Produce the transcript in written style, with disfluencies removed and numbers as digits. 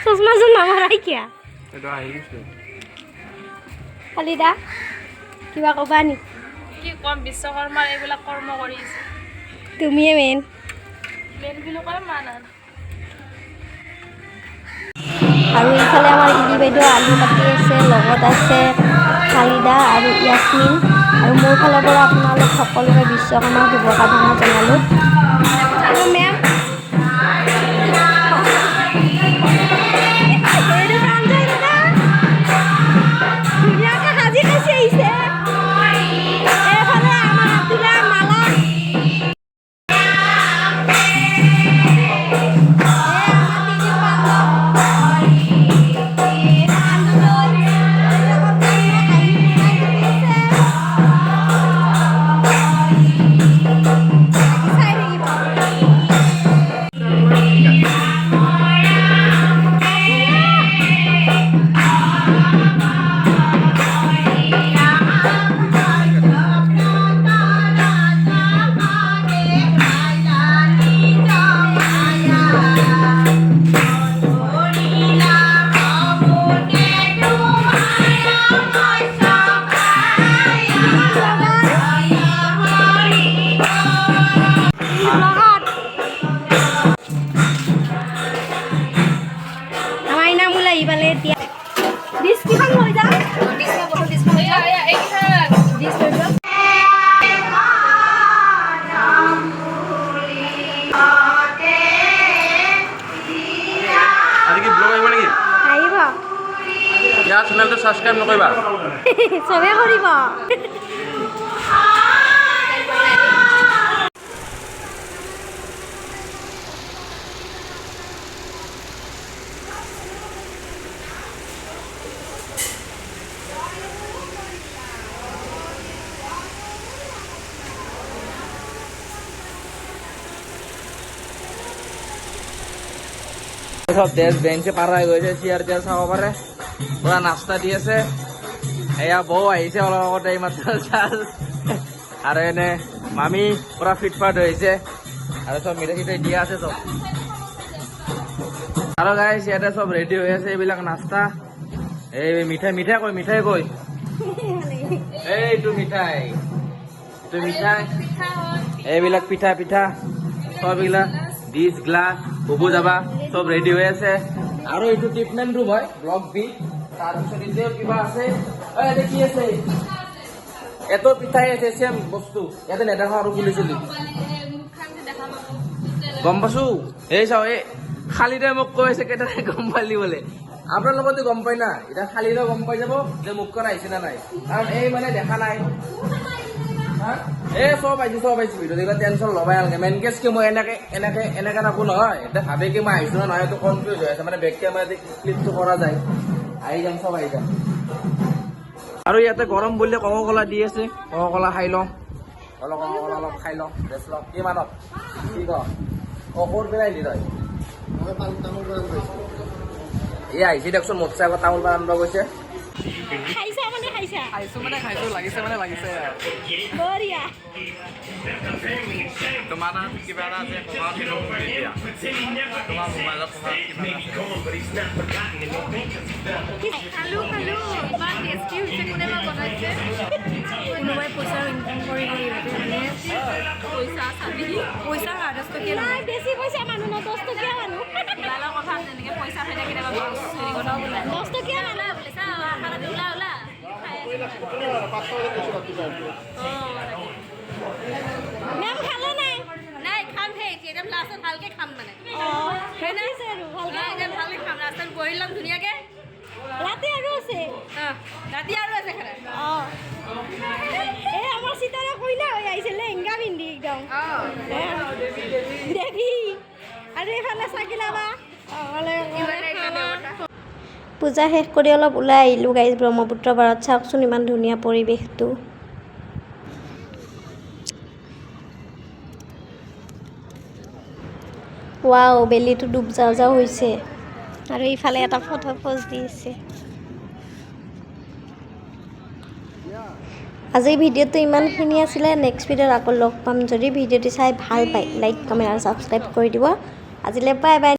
চশমাযোৰ নামাৰাই কিয়া? এইটো আহি গৈছে। খালিদা, কিবা ক'বা নি? কি ক'ম, বিশ্বকৰ্মাৰ এইবিলাক কৰ্ম কৰি আছে। তুমিয়ে মেইন। মেইন বুলি কয় মান আৰু। আৰু ইফালে আমাৰ ইলি বাইদেউ আলু কাটি আছে, লগত আছে খালিদা আৰু য়াছমিন। আৰু মোৰ ফালৰ পৰা আপোনালোক সকলোকে বিশ্বকৰ্মাৰ শুভকামনা জনালোঁ। আৰু মেম, এইটো প্ৰাঞ্জল দাদা ধুনীয়াকৈ সাজি কাচি আহিছে। এইফালে আমাৰ আব্দুলা মালা, এই আমাৰ তিনিও বান্ধৱ। প্ৰাঞ্জল হাঁহি আছে। চাই থাকিব। লগত আমাৰ ইনামূল আহি পালে। এতিয়া ডিছ কেইখন লৈ যাম। এয়া এয়া এইকেইখন ডিছ লৈ যাম। আজি কি ব্লগ আহিব নেকি? আহিব। ইয়াৰ চেনেলটো ছাবস্ক্ৰাইব নকৰিবা। চবে কৰিব। চব ডেস্ক বেঞ্চে পাৰ হৈ গৈছে, চেয়াৰ চেয়াৰ চাব পাৰে। পুৰা নাস্তা দি আছে। এয়া বৌ আহিছে অলপ আগতে, এইমাত্ৰ জাষ্ট। আৰু এনে মামী পুৰা ফিট ফাট হৈছে আৰু চব মিঠাই চিঠাই দিয়া আছে চব। আৰু গাইছ, ইয়াতে চব ৰেডি হৈ আছে। এইবিলাক নাস্তা, এই মিঠাই, মিঠাই কই, মিঠাই কই, এইটো মিঠাই, এইটো মিঠাই, এইবিলাক পিঠা, পিঠা চব, এইবিলাক ডিছ, গ্লাছ, বুবু যাবা, চব ৰেডি হৈ আছে। আৰু এইটো ট্ৰিটমেণ্ট ৰুম হয়, ব্লক বি। তাৰপিছত এতিয়াও কিবা আছে। অ, ইয়াতে কি আছে? ইয়াতো পিঠাই আছে, চেম বস্তু। ইয়াতে নেদেখা আৰু পুলি চুলি গম পাইছো। এই চাওঁ, এই খালিদে মোক কৈ আছে, কেইটা গম পালি বোলে। আপোনালোকতো গম পাই না, এতিয়া খালিদেও গম পাই যাব যে মুখখন আহিছে নে নাই, কাৰণ এই মানে দেখা নাই। হা? এই চব আহিছো, চব আহিছো। ভিডিঅ' এইবিলাক টেনশ্যন ল'বাই নালাগে। মেইন কেছ কি, মই এনেকে এনেকে এনেকে থাকো নহয়, এতিয়া ভাবে কি মই আহিছো নে নহয়, এইটো কনফিউজ হৈ আছে। মানে বেক কেমেৰা ক্লিপটো কৰা যায়। আহি যাম, চব আহি যাম। আৰু ইয়াতে গৰম বুলিলে কোকা কলা দি আছে। কোকা কলা খাই লওঁ অলপ, কোকা কলা অলপ খাই লওঁ, ৰেষ্ট লওঁ। কি মানৱ, কি ক? অ, ক'ৰ পেলাই আহিলি তই? এই আহিছে দিয়কচোন, মোতছে আগত তামোল পাণ আনিব গৈছে। খাইছা মানে খাইছা। খাইছো মানে খাইছো, লাগিছে মানে লাগিছে। বঢ়িয়া। তোমাৰ তাত কিবা এটা আছে, কবা, সেইটো দি দিয়া। তোমাৰ মোবাইলত তোমাৰ কিবা এটা আছে। খালো খালো, ইমান টেষ্টি হৈছে। কোনে বা বনাইছে? কোনোবাই পইচা ইনকাম কৰি কৰি ইহঁতে মানে পইচা চাবি। পইচা 10 টকীয়া। নাই, বেছি পইচা মানুহ ন, 10 টকীয়া মানুহ। লালৰ কথা, তেনেকে পইচা খাই কেতিয়াবা হেৰি কথা ওলাই। 10 টকীয়া মানুহ। ওলা বোলে, চা খানাটো, ওলা ওলা, খাই আছে। অঁ, তাকে। মেম, খালে নাই? নাই, খামহে এতিয়া। একদম লাষ্টত ভালকে খাম মানে। অঁ, আছে আৰু ভালকে। একদম ভালকে খাম, ৰাস্তাত বহি ল'ম ধুনীয়াকে। ৰাতি আৰু আছে। অঁ, ৰাতি আৰু আছে খানা। অঁ, এই আমাৰ চিতাৰা কইনা হৈ আহিছে, লেহেংগা পিন্ধি একদম। অঁ। দেৱী। আৰু এইফালে চাকিলা বা। পূজা শেষ কৰি অলপ ওলাই আহিলোঁ গাইজ ব্ৰহ্মপুত্ৰ পাৰত। চাওকচোন ইমান ধুনীয়া পৰিৱেশটো। ৱাও, বেলিটো ডুব যাওঁ যাওঁ হৈছে আৰু ইফালে এটা ফটো প'জ দিছে। আজিৰ ভিডিঅ'টো ইমানখিনি আছিলে। নেক্সট ভিডিঅ'ত আকৌ লগ পাম। যদি ভিডিঅ'টো চাই ভাল পায়, লাইক, কমেণ্ট আৰু ছাবস্ক্ৰাইব কৰি দিব। আজিলৈ বাই বাই।